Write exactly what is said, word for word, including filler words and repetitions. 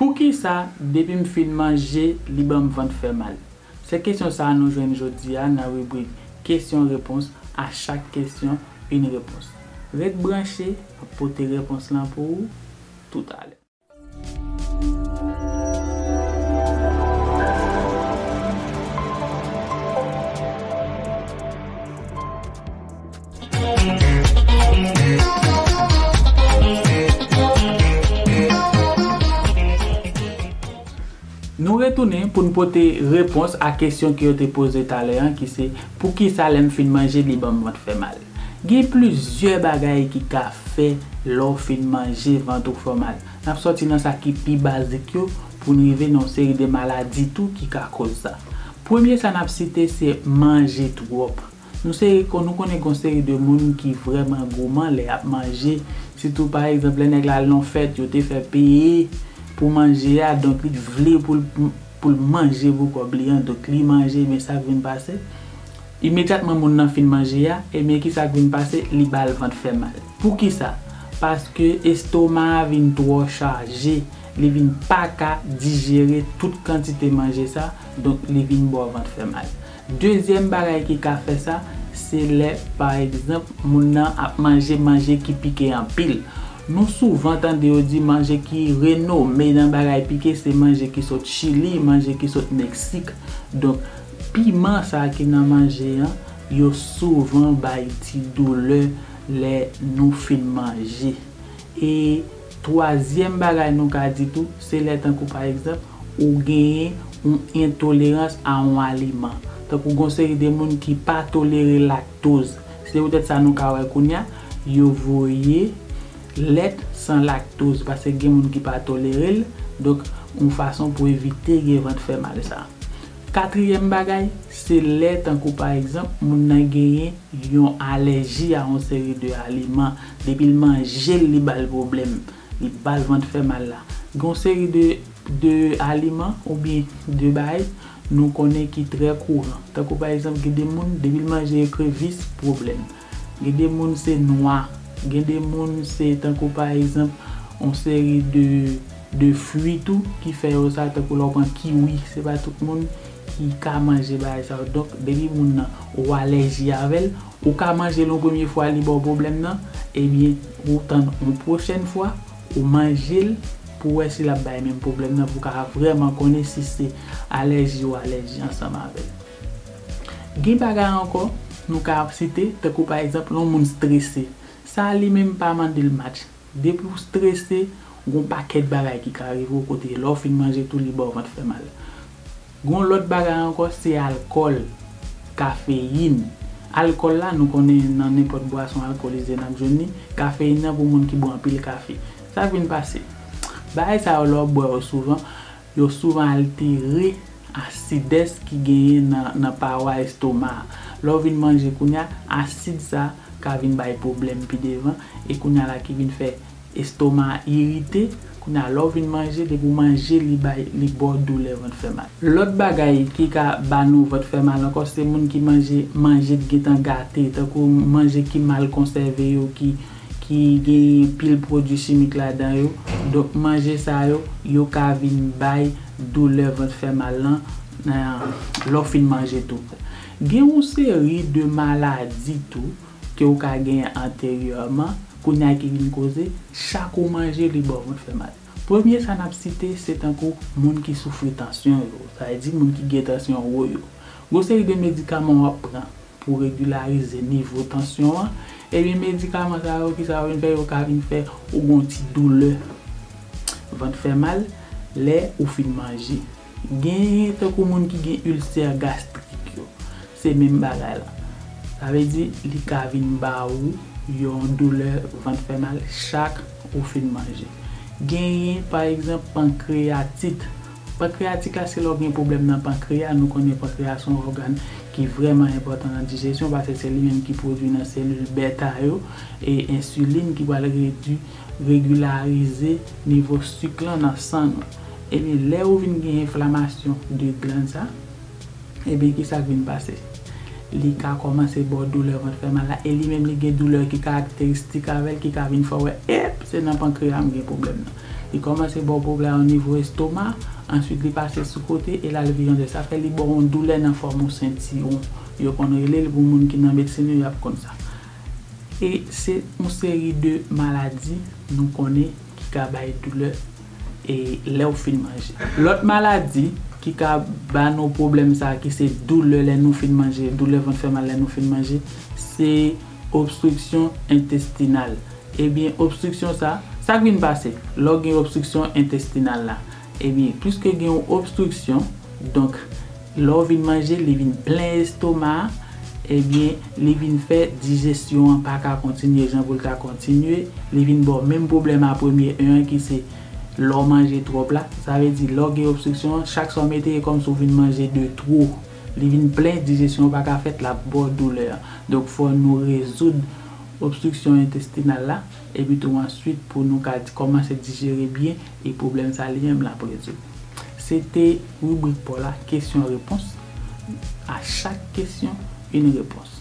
Poukisa depi m fin manje, li ban m vant fè mal? Se kesyon sa a nou jwenn jodi a nan ribrik Kesyon Repons, à chaque question une réponse. Ret branche, m ap pote repons lan pou ou toutalè. Nou retounen pou n pote repons a kesyon ke yo te poze talè an, ki se, poukisa lè m fin manje, li ban m vant fè mal? Gen plizyè bagay ki ka fè lè w fin manje, vant ou fè w mal. N ap sòti nan sa ki pi bazik yo pou n rive nan yon seri de maladi tou ki ka koz sa. Premye sa n ap site se manje twòp. Nou se, nou konnen gen yon seri de moun ki vrèman gouman lè y ap manje. Sitou, pa egzanp, lè nèg la al nan yon fèt, yo te fè peye pou manje a, donk li vle pou l, pou l manje pou kòb li an, donk li manje, men sa k vin pase, imedyatman moun nan fin manje a, ebyen, ki sa k vin pase? Li ba l vant fè mal. Poukisa? Paske estoma a vin twò chaje, li vin pa ka dijere tout kantite manje sa, donk li vin ba w vant fè mal. Dezyèm bagay ki ka fè sa, se lè, pa egzanp, moun nan ap manje manje ki pike anpil. Nou souvan tande yo di manje ki renome nan bagay pike se manje ki sot Chili, manje ki sot Meksik. Donk, piman sa ki nan manje an, yo souvan bay ti doulè lè nou fin manje. E twazyèm bagay nou ka di tou, se lè tankou pa egzanp, ou genyen yon entolerans a yon aliman. Tankou gen yon seri de moun ki pa tolere laktoz. Se poutèt sa nou ka wè kounye a, yo voye lèt san laktoz, paske gen moun ki pa tolere l, donk yon fason pou evite gen vant fè mal sa. Katriyèm bagay, se lè tankou pa egzanp, moun nan genyen yon alèji a yon seri de aliman, depi l manje l, li ba l pwoblèm, li ba l vant fè mal la. Gen yon seri de, de aliman oubyen de bagay nou konnen ki trè kouran. Tankou pa egzanp, gen de moun, depi l manje ekrevis, pwoblèm. Gen de moun se nwa, gen de moun se tankou pa egzanp, yon seri de, de fwi tou ki fè yo sa, tankou lè w pran kiwi, se pa tout moun ki ka manje bagay sa yo. Donk, depi moun nan ou alèji avè l, ou ka manje l yon premye fwa, li ba w pwoblèm nan, ebyen, ou tann yon pwochèn fwa, ou manje l pou wè si l ap bay menm pwoblèm nan, pou w ka vrèman konnen si se alèji ou alèji ansanm avè l. Gen bagay ankò nou ka site, tankou pa egzanp, lè yon moun strese. Sa li menm pa mande l match. Depi w strese, gon pakèt bagay ki ka rive w kote lè w fin manje tou li ba w vant fè mal. Gon lòt bagay ankò, se alkòl, kafeyin. Alkòl la, nou konnen nan nenpòt bwason alkolize n ap jwenn li, kafeyin nan pou moun ki bwè anpil kafe. Sa k vin pase? Bagay sa yo lè w bwè yo souvan, yo souvan altere asidès ki genyen nan, nan pawa estoma a. Lè w vin manje kounye a, asid sa ka vin bay pwoblèm pi devan, e kounye a la ki vin fè estoma a irite, kounye a lè w vin manje, depi w manje, li bay, li ba w doulè vant fè mal. Lòt bagay ki ka ba nou vant fè mal ankò, se moun ki manje manje ki gentan gate, tankou manje ki mal konsève yo, ki, ki gen pil pwodui chimik ladan yo. Donk, manje sa yo, yo ka vin bay doulè vant fè mal lan, nan, lè w fin manje tou. Gen yon seri de maladi tou ke w ka genyen anteryèman, kounye a ki vin koze, chak ou manje, li ba w vant fè mal. Premye sa n ap site, se tankou moun ki soufri tansyon yo, sa vle di moun ki gen tansyon wo yo. Gon seri de medikaman w ap pran pou regilarize nivo tansyon an, ebyen medikaman sa yo, kisa yo vin fè? Yo ka vin fè ou gon ti doulè vant fè mal lè ou fin manje. Genyen tankou moun ki gen ilsè gastrik yo, se menm bagay la. Sa vle di, li ka vin ba ou yon doulè vant fè mal chak ou fin manje. Genyen, pa egzanp, pankreyatit. Pankreyatit la, se lè w gen pwoblèm nan pankreya. Nou konnen pankreya se yon ògàn ki vrèman enpòtan nan dijesyon, paske se li menm ki pwodui nan selil bèta yo e ensilin ki pral redui, regilarize nivo sik lan nan san nou. Ebyen, lè ou vin gen enflamasyon de glann sa, ebyen, kisa k vin pase? Li ka kòmanse ba w doulè vant fè mal la, e li menm li gen doulè ki karakteristik avè l, ki ka vin fè w wè, ep, se nan pankreya m gen pwoblèm nan. Li kòmanse ba w pwoblèm o nivo estoma, answit li pase sou kote e l al vire antre. Sa fè li ba w yon doulè nan fòm yon sentiwon. Yo konn rele l, pou moun ki nan medsin yo, y ap konn sa. E se yon seri de maladi nou konnen ki ka bay doulè e lè w fin manje. Lòt maladi ki ka ba nou pwoblèm sa ki se doulè lè nou fin manje, doulè vant fè mal lè nou fin manje, se obstriksyon entestinal. Ebyen, obstriksyon sa, sa k vin pase lè w gen obstriksyon entestinal la? Ebyen, piske gen yon obstriksyon, donk, lè w vin manje, li vin plen estoma a, ebyen, li vin fè dijesyon an pa ka kontinye jan pou l ta kontinye, li vin ba w menm pwoblèm a premye en an ki se lè w manje twòp la. Sa vle di, lè w gen obstriksyon an, chak sa w mete, e kòmsi w vin manje de two. Li vin plen, dijesyon an pa ka fèt, l ap ba w doulè an. Donk, fò nou rezoud obstriksyon entestinal la, epi tou answit pou nou ka di- kòmanse dijere byen e pwoblèm sa li menm l ap rezoud. Se te ribrik pa w la, kesyon repons. A chak kesyon, yon repons.